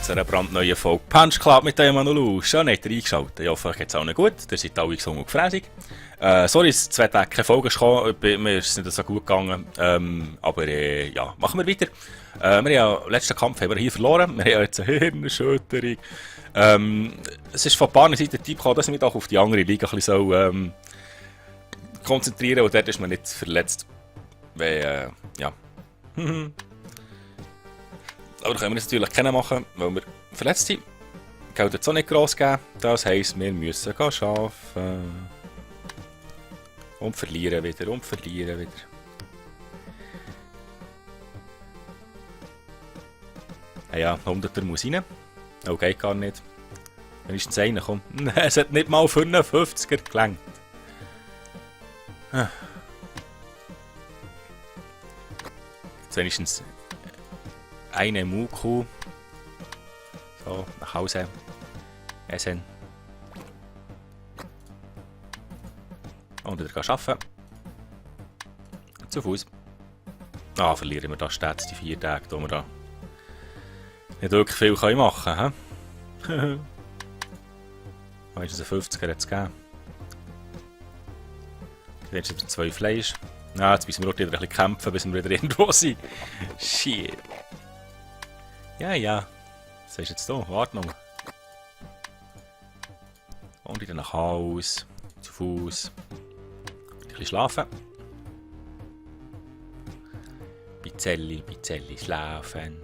zu einer brandneuen Folge Punch Club mit dem Manulu. Schön, habt ihr eingeschaltet. Ich hoffe, euch geht's auch nicht gut. Ihr seid alle gesund und gefräßig. Sorry, es sind 2 Tage keine Folge gekommen. Mir ist es nicht so gut gegangen. Aber ja, machen wir weiter. Wir haben ja, letzten Kampf haben wir hier verloren. Wir haben jetzt eine Hirnerschütterung. Es ist von ein paar Seiten der Tipp gekommen, dass ich mich auch auf die andere Liga ein bisschen konzentrieren soll. Und dort ist man nicht verletzt. Weil, ja. Aber da können wir es natürlich keinen machen, weil wir verletzt sind. Geld hat es auch nicht gross geben. Das heisst, wir müssen arbeiten. Und verlieren wieder, und verlieren wieder. Ja, 100er muss rein. Oh, geht gar nicht. Wenigstens einer, komm. Es hat nicht mal 55er gelangt. Jetzt wenigstens eine Muku. So, nach Hause. Essen. Und wieder arbeiten. Zu Fuß. Ah, verlieren wir da stets die 4 Tage, wo wir da nicht wirklich viel machen können. Meistens 50er hat es gegeben. Jetzt sind 2 Fleisch. Ja, jetzt müssen wir auch wieder ein bisschen kämpfen, bis wir wieder irgendwo sind. Shit. Ja. Was ist jetzt da? Warte noch. Und wieder nach Haus. Zu Fuß. Ein bisschen schlafen. Bizelli, schlafen.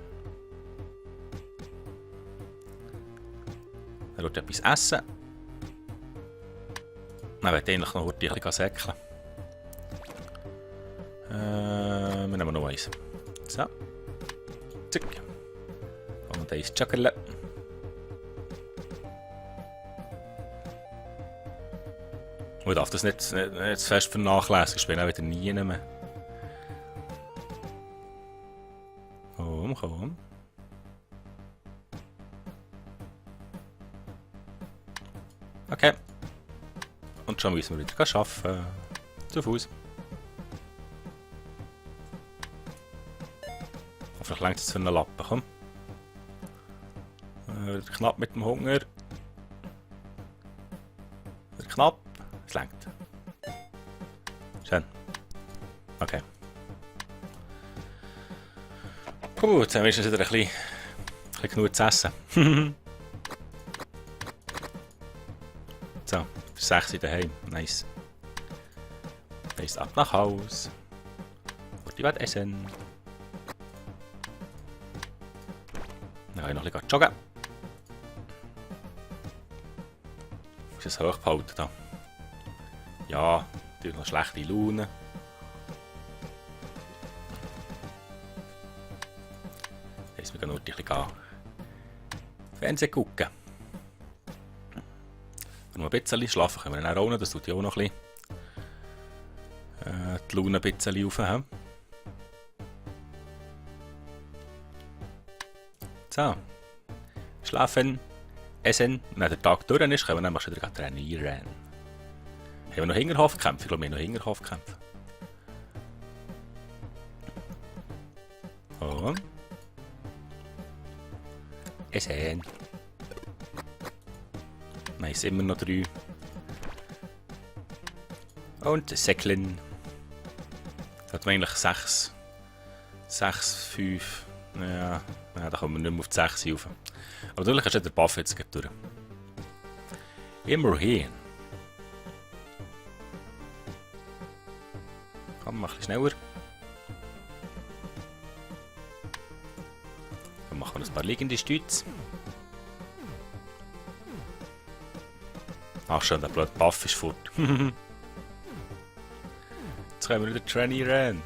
Er wird etwas essen. Man wird eigentlich noch ein bisschen säckeln. Wir nehmen noch eins. So. Zack. Und eins Chocolate. Ich darf das nicht zu fest vernachlässigen. Ich bin auch wieder nie mehr. Komm. Okay. Und schon müssen wir wieder arbeiten. Zu Fuß. Vielleicht längt es für einen Lappen, komm. Knapp mit dem Hunger. Knapp. Es längt. Schön. Okay. Puh, jetzt haben wir wieder ein bisschen genug zu essen. So, der 6 daheim. Nice. Dann ist ab nach Haus. Und ich werde essen. Dann kann ich noch ein bisschen joggen. Ich muss es hoch behalten da. Ja, natürlich noch schlechte Laune. Jetzt müssen wir nur ein bisschen Fernsehen gucken. Und noch ein bisschen schlafen können wir dann auch noch, das tut ja auch noch ein bisschen die Laune ein bisschen auf. So, schlafen, essen, wenn der Tag durch ist, können wir dann schon wieder trainieren. Haben wir noch Hinterhofkämpfe? Ich glaube, wir haben noch Hinterhofkämpfe. Oh. Essen. Nice, immer noch 3. Und Säcklen. Da hat man eigentlich 6, 5. Ja, da kommen wir nicht mehr auf die 6 rauf. Aber natürlich ist ja der Buff jetzt durch. Immerhin. Komm, mach ein bisschen schneller. Dann machen wir ein paar liegende Stütze. Ach schon, der blöde Buff ist fort. Jetzt können wir wieder trainieren.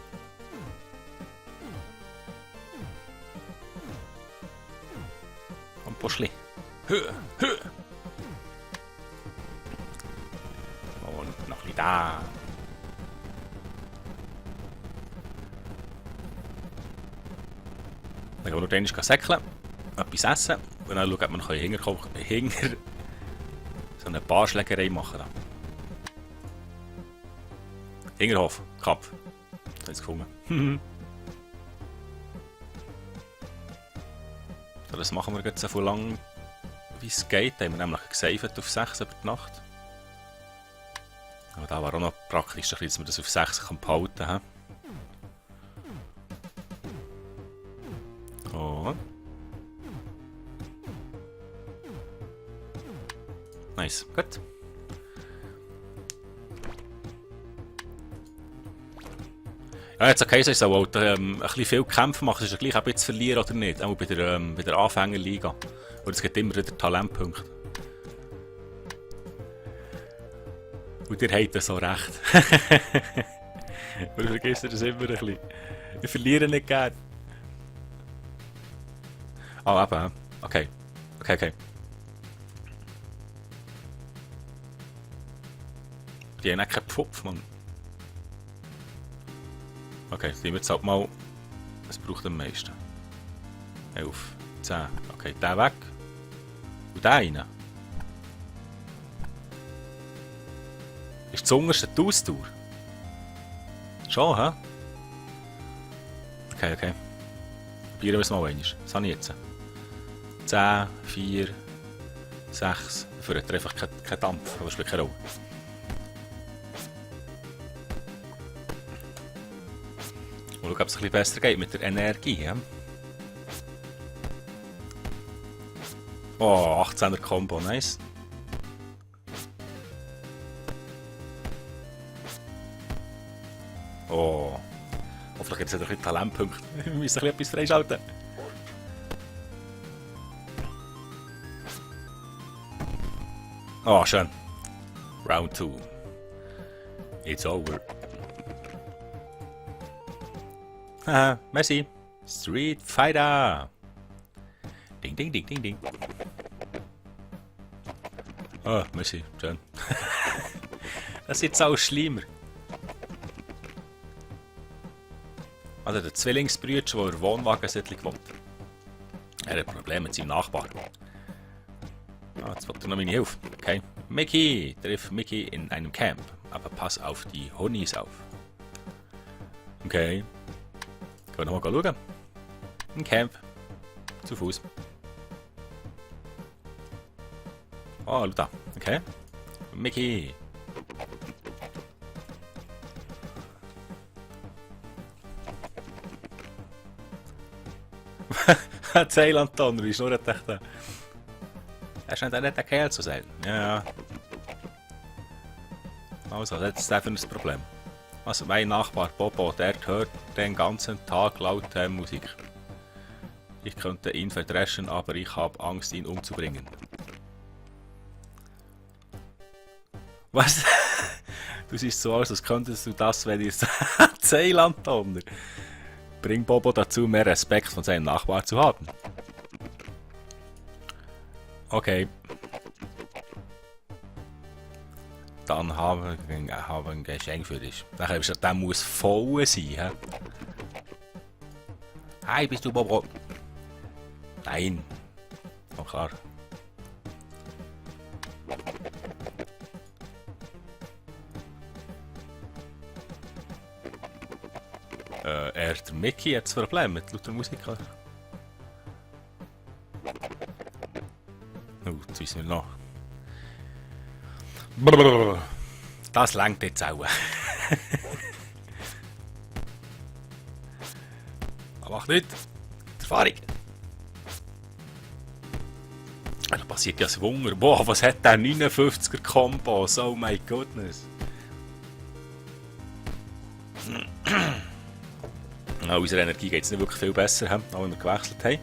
Komm, Puschli. Und noch ein bisschen da. Dann gehen wir nur einmal säckeln, etwas essen und dann schauen, ob wir hinter so eine Barschlägerei machen kann. Hingerhof, Kap. Das ist gefunden. So, das machen wir jetzt so lang, wie es geht. Da haben wir nämlich gesaved auf 6 über die Nacht. Aber da war auch noch praktisch, dass man das auf 6 behalten kann. So. Nice, gut. Ja, jetzt okay, so auch ein bisschen viel Kämpfe machen, ist ja gleich ein bisschen zu verlieren oder nicht. Auch bei der Anfängerliga. Und es gibt immer wieder Talentpunkte. Und ihr habt so recht. Wir vergessen das immer ein bisschen. Wir verlieren nicht gerne. Ah, eben. Okay. Okay. Die haben auch keinen Pfupf, Mann. Okay, nehmen wir jetzt halt mal. Was braucht am meisten? 11, 10. Okay, der weg. Und der rein. Ist das unterste die Ausdauer? Schon, hä? Okay. Probieren wir es mal einmal. Was habe ich jetzt? 10, 4, 6. Dafür hat er einfach keinen Dampf, aber es spielt keine Rolle. Mal schauen, ob es ein bisschen besser geht mit der Energie. Ja? Oh, 18er Combo, nice. Oh. Hoffentlich gibt es ein bisschen Talentpunkte. Wir müssen ein bisschen etwas freischalten. Oh, schön. Round 2. It's over. Haha, merci. Street Fighter. Ding. Oh, merci. Schön. Das ist jetzt auch schlimmer. Also der Zwillingsbrüder, der in Wohnwagensiedlung wohnt. Er hat Probleme mit seinem Nachbarn. Ah, jetzt wollte er noch meine Hilfe. Okay. Mickey! Triff Mickey in einem Camp. Aber pass auf die Honis auf. Okay. Gehen wir nochmal schauen. Ein Camp. Zu Fuß. Oh, da. Okay. Mickey. Zeilanton, wie schnurrt echt da? Er scheint auch nicht der Kerl zu sein. Ja. Also, das ist einfach ein Problem. Also, mein Nachbar Bobo, der hört den ganzen Tag laut Musik. Ich könnte ihn verdreschen, aber ich habe Angst, ihn umzubringen. Was? Du siehst so aus, als könntest du das, wenn ich Zeilanton. Bring Bobo dazu, mehr Respekt von seinem Nachbar zu haben. Okay. Dann haben wir ein Geschenk für dich. Der muss voll sein. He? Hi, bist du Bobo? Nein. Oh klar. Der Mickey hat das Problem mit lauter Musik. Jetzt wissen wir noch. Das langt jetzt auch. Aber mach nicht. Erfahrung. Da passiert ja das Wunder. Boah, was hat der 59er Kombos? Oh my goodness. An unserer Energie geht es nicht wirklich viel besser, auch wenn wir gewechselt haben.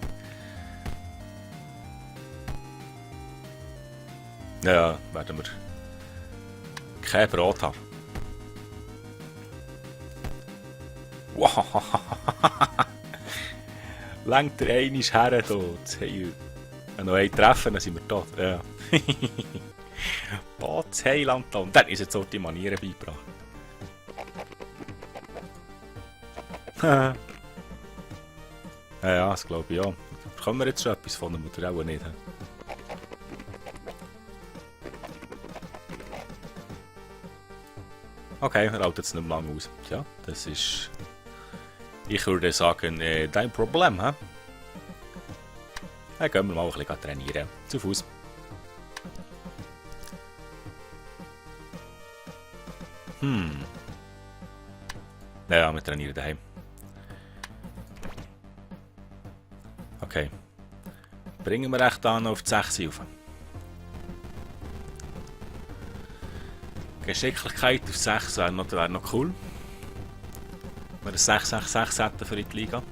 Ja, werden wir kein Brot haben. Wow! Längt der einmal her dort. Hey, wenn noch einen treffen, dann sind wir tot. Ja. Bots Heilanton. Dann ist jetzt auch die Manieren beigebracht. Ja, das glaube ich ja. Können wir jetzt schon etwas von dem oder auch nicht? Okay, er hält jetzt nicht mehr lange aus. Ja, das ist... Ich würde sagen, dein Problem, hä? Dann gehen wir mal ein bisschen trainieren. Zu Fuß. Ja, wir trainieren daheim. Okay. Bringen wir echt an auf die 6 auf. Geschicklichkeit auf 6 wäre noch cool. Wir ein 6-6-6 hätten für die Liga.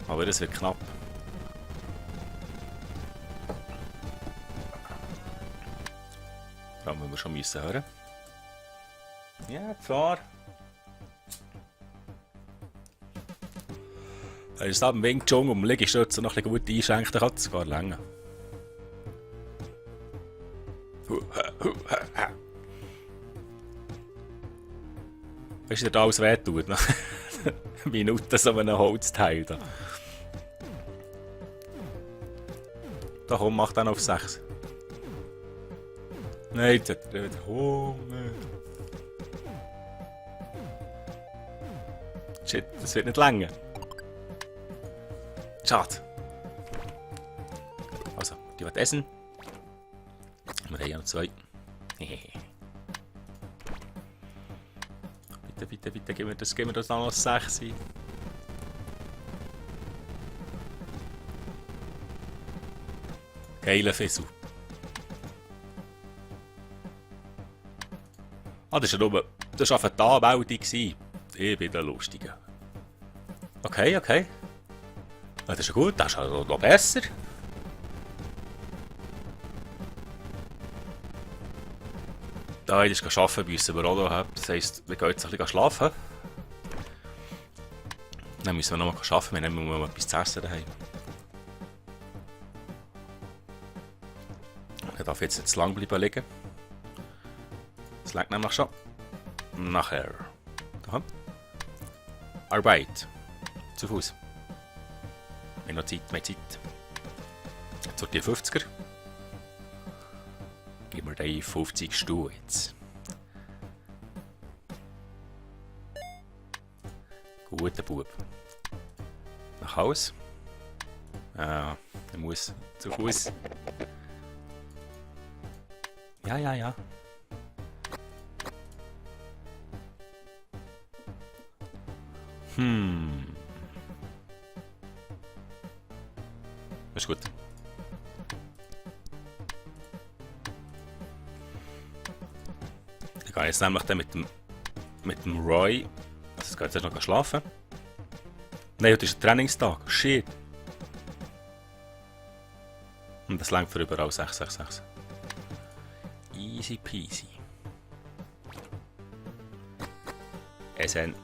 Aber das wird knapp. Da müssen wir schon müssen hören. Ja, klar. Wenn es da im Wing Chun um Liegestütze noch ein bisschen gut einschränkt, dann kann es sogar länger. Weißt du, da alles wehtut? Nach Minuten so einem Holzteil da. Da komm, mach dann auf 6. Nein, jetzt hat er wieder Hunger. Shit, das wird nicht länger. Schade. Also, die wird essen. Wir haben ja noch 2. Bitte, gib mir das dann noch 6. Geiler Fissel. Ah, das war einfach die Anmeldung. Ich bin der Lustige. Okay. Ah, das ist ja gut, das ist also noch besser. Da ich das arbeiten müssen wir auch noch haben. Das heisst, wir gehen jetzt ein bisschen schlafen. Dann müssen wir noch mal arbeiten, wir nehmen mal etwas zu essen daheim. Ich darf jetzt nicht zu lang bleiben liegen. Das legt nämlich schon. Nachher. Da. Arbeit. Zu Fuß. Wir haben noch Zeit, mehr Zeit. Jetzt wird die 50er. Gib mir die 50 Stuhl jetzt. Guter Bub. Nach Haus. Er muss zu Fuß. Ja. Ist gut. Ich gehe jetzt nämlich dann mit dem Roy. Also jetzt geht jetzt noch schlafen. Nein, heute ist ein Trainingstag. Shit. Und das längt für überall 666. Easy peasy. Essen.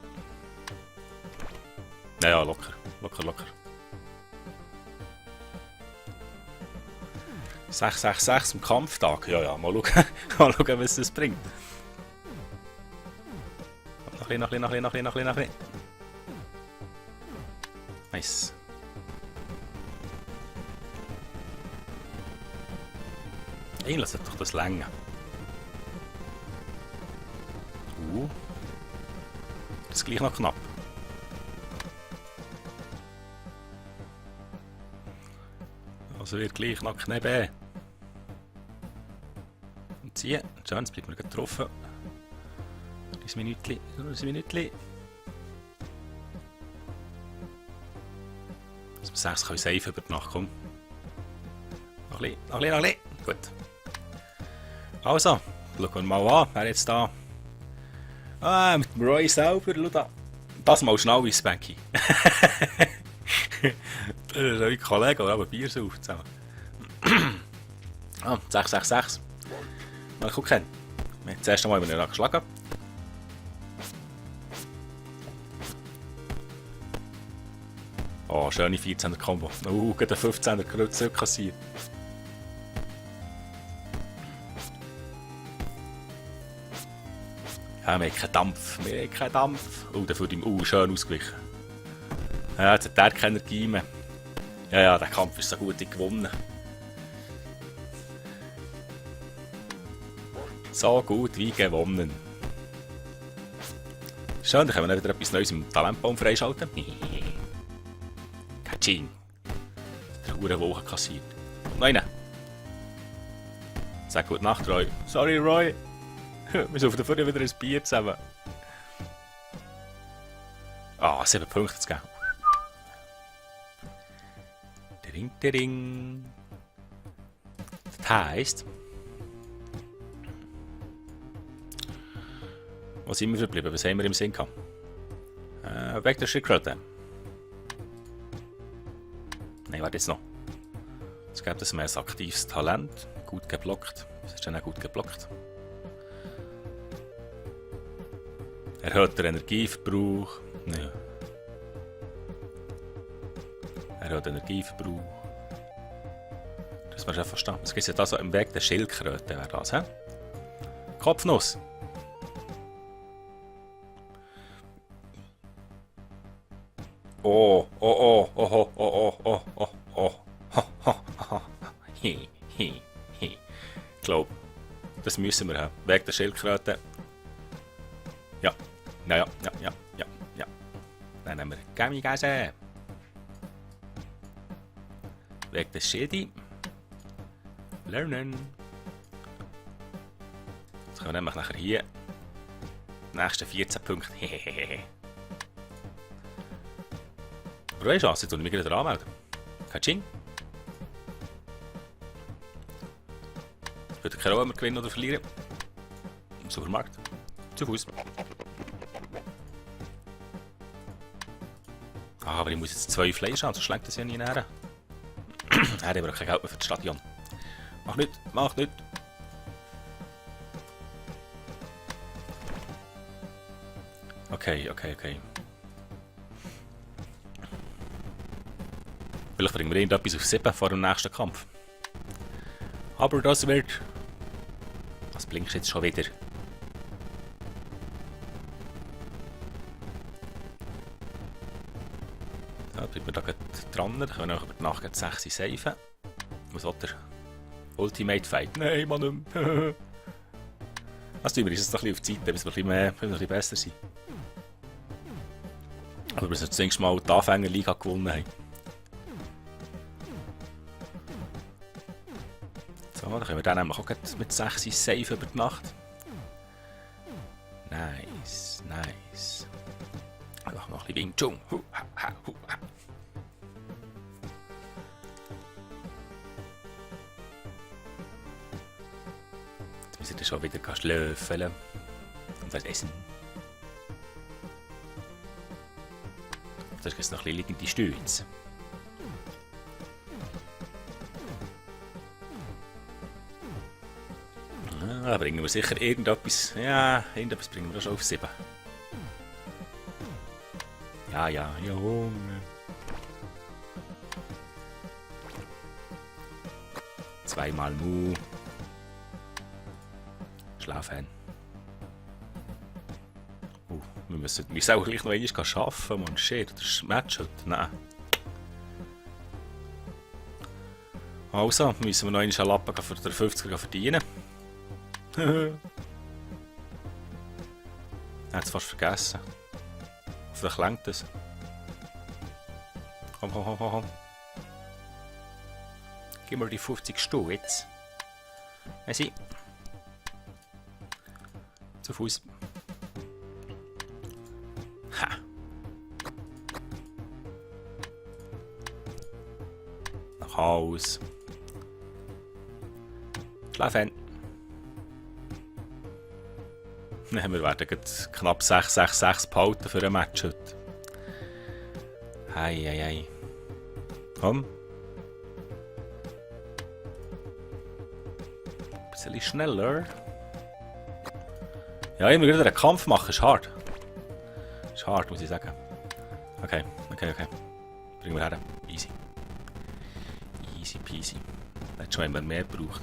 Ja, locker. 666 am Kampftag. Ja, mal schauen, was das bringt. Noch ein bisschen. Nice. Eigentlich sollte doch das länger. Das ist gleich noch knapp. Also wird gleich noch knapp. Und ziehen. Schön, jetzt bleibt mir getroffen. Ein Minütchen. Dass wir 6 können safe über die Nacht kommen. Noch ein bisschen. Gut. Also, schauen wir mal an, wer jetzt da. Mit dem Roy selber, schau da. Das mal schnell ins Becky. Das ist ein Kollege, der aber Bier sauft zusammen. 666. Mal gucken. Wir haben das erste Mal geschlagen. Oh, schöne 14er Combo. Gerade 15er Kreuz kassiert. Ja, wir haben keinen Dampf. Dafür ihm schön ausgewichen. Ja, jetzt hat er keine Energie mehr. Ja, der Kampf ist so gut gewonnen. So gut wie gewonnen. Schön, dann können wir wieder etwas Neues im Talentbaum freischalten. Katsching. Der hure Woche kassiert. Nein. Sag gute Nacht, Roy. Sorry, Roy. Wir saufen dafür wieder ein Bier zusammen. Ah, 7 Punkte zu geben. Ding, ding. Das heisst... Wo sind wir verblieben? Was haben wir im Sinn gehabt? Weg der Schildkröte. Nein, warte jetzt noch. Es gibt ein aktives Talent. Gut geblockt. Was ist denn auch gut geblockt? Erhöht der Energieverbrauch. Ja. Erhöht Energieverbrauch. Das war schon verstanden. Es gibt ja da so im Weg der Schildkröte. Wäre das, hä? Kopfnuss. Oh, oh, oh, oh, oh, oh, oh, oh, oh, oh, oh, hi, hi, hi. Ich glaube, das müssen wir haben. Weg der Schildkröte. Ja, ja. Dann nehmen wir Gummigasse. Weg des Schildi. Lernen. Jetzt können wir nämlich nachher hier die nächsten 14 Punkte. Aber eine Chance, jetzt muss ich mich wieder anmelden. Katsching. Spielt keine Rolle, ob wir gewinnen oder verlieren. Im Supermarkt. Zu Fuß. Ah, aber ich muss jetzt 2 Fleisch haben, sonst schlägt das ja nie näher. Er hat aber kein Geld mehr für das Stadion. Mach nicht, mach nicht. Okay. Vielleicht bringen wir irgendetwas auf 7 vor dem nächsten Kampf. Aber das wird... Was blinkst du jetzt schon wieder? Ja, bleiben wir da dran. Dann können wir noch über die Nacht 6 saven. Was will der? Ultimate Fight? Nein, Mann, nicht mehr. Das tun wir jetzt noch ein bisschen auf die Zeit, bis wir ein bisschen besser sind. Aber wir sind zumindest mal die Anfängerliga gewonnen haben. So, dann können wir dann nämlich auch mit 6 saven über die Nacht. Nice. Einfach noch ein bisschen Wing Chun. Jetzt müssen wir schon wieder schlöfeln und was essen. Das ist noch ein bisschen liegende Stütze. Da bringen wir sicher irgendetwas. Ja, irgendetwas bringen wir schon auf 7. Ja, Junge. Zweimal Mu. Schlafen. Wir müssen auch gleich noch einmal arbeiten, man. Shit, das ist Match heute. Nein. Also, müssen wir noch einen Lappen für den 50er verdienen. Ich habe es fast vergessen. Vielleicht lenkt es. Komm. Gib mir die 50 Stuhl jetzt. Messi. Zu Fuß. Ha. Nach Haus. Schlafen. Wir werden knapp 6-6-6 behalten für ein Match heute. Hei. Komm. Ein bisschen schneller. Ja, immer wieder einen Kampf machen, ist hart. Ist hart, muss ich sagen. Okay. Bringen wir her. Easy. Easy peasy. Hätte schon immer mehr gebraucht.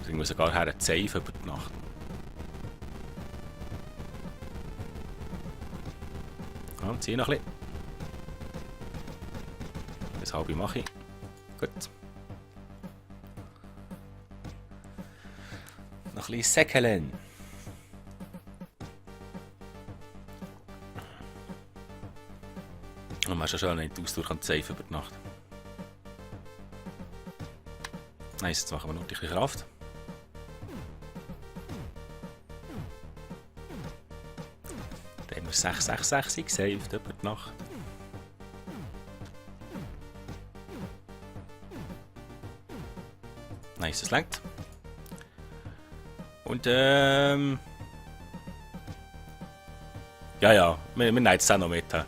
Bringen wir sogar her einen Save über die Nacht. Ja, zieh noch ein bisschen. Das halbe mache ich. Gut. Noch ein bisschen säckeln. Und man schon schön nicht Ausdauer kann safe über die Nacht. Nice, jetzt machen wir noch ein bisschen Kraft. Dann haben wir 666 gesaved über die Nacht. Nice, das lenkt. Und ja, wir nehmen es auch noch mit. Wir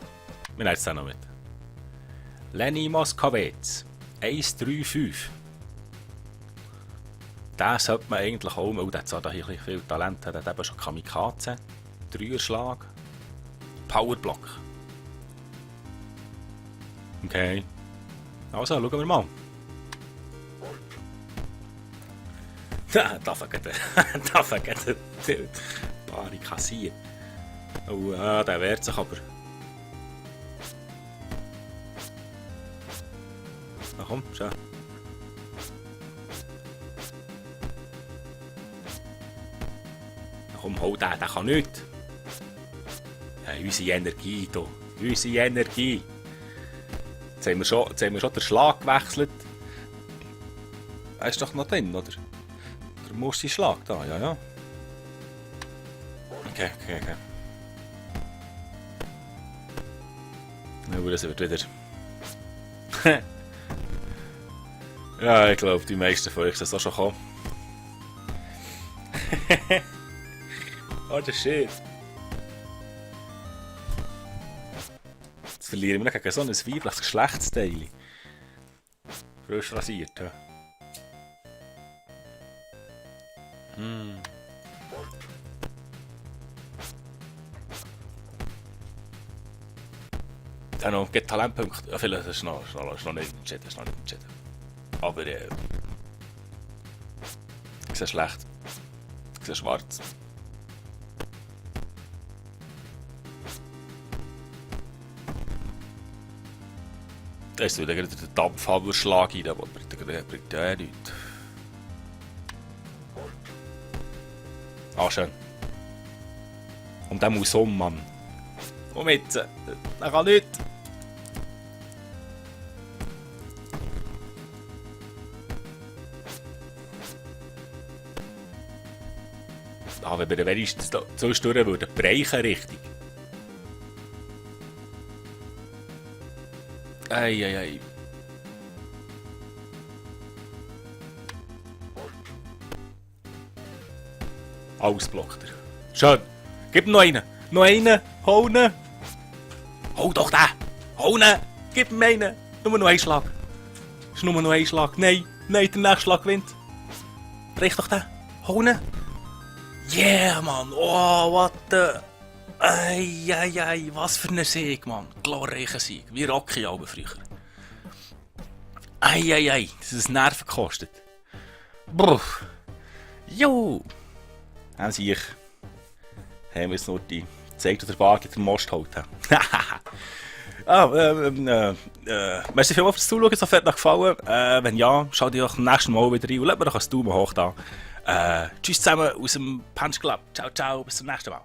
nehmen es auch noch mit. Lenny Moskowitz, 135. Den sollte man eigentlich auch, weil der hat hier viel Talent, der hat eben schon Kamikaze, 3er-Schlag, Powerblock. Okay. Also, schauen wir mal. Da vergeht der Bari kassiert. Oh, der wehrt sich aber. Na komm, schau. Na komm, hol den, der kann nichts. Ja, unsere Energie hier. Unsere Energie. Jetzt haben wir schon den Schlag gewechselt. Er ist doch noch drin, oder? Der Musti-Schlag da, ja. Okay. Ja, das wird wieder. Ja, ich glaube, die meisten von euch sind auch schon gekommen. Oh, der Shit. Jetzt verlieren wir gegen so ein weibliches Geschlechtsteil. Frisch rasiert, ja. Dann noch Talentpunkte. Ja, vielleicht ist noch nicht entschieden. Aber ich sehe schlecht. Ich sehe schwarz. Da ist wieder der Dampfhaberschlag rein, aber bringt ja nichts. Ah, schön. Und der muss um, Mann. Komm jetzt, der kann nicht. Ah, wenn wir den wenigstens zwischendurch würden brechen richtig. Ei. Alles blockt er. Schön. Gib ihm noch einen. Hol ihn. Hol doch den. Hol ihn. Gib ihm einen. Nur noch einen Schlag. Es ist nur noch ein Schlag. Nein, der nächste Schlag gewinnt. Brich doch den. Hol ihn. Yeah, Mann. Oh, what the... Ei, was für ein Sieg, Mann. Glorreicher Sieg. Wie Rocky aber früher. Ei, das ist Nerven gekostet. Bruh. Jo. Haben sie ich. Haben wir jetzt nur die gezeigt, dass der Bartler den Most holt. Merci vielmals fürs Zuschauen, es hat euch gefallen. Wenn ja, schaut ihr euch beim nächsten Mal wieder rein und lasst mir doch einen Daumen hoch da. Tschüss zusammen aus dem Punch Club. Ciao, bis zum nächsten Mal.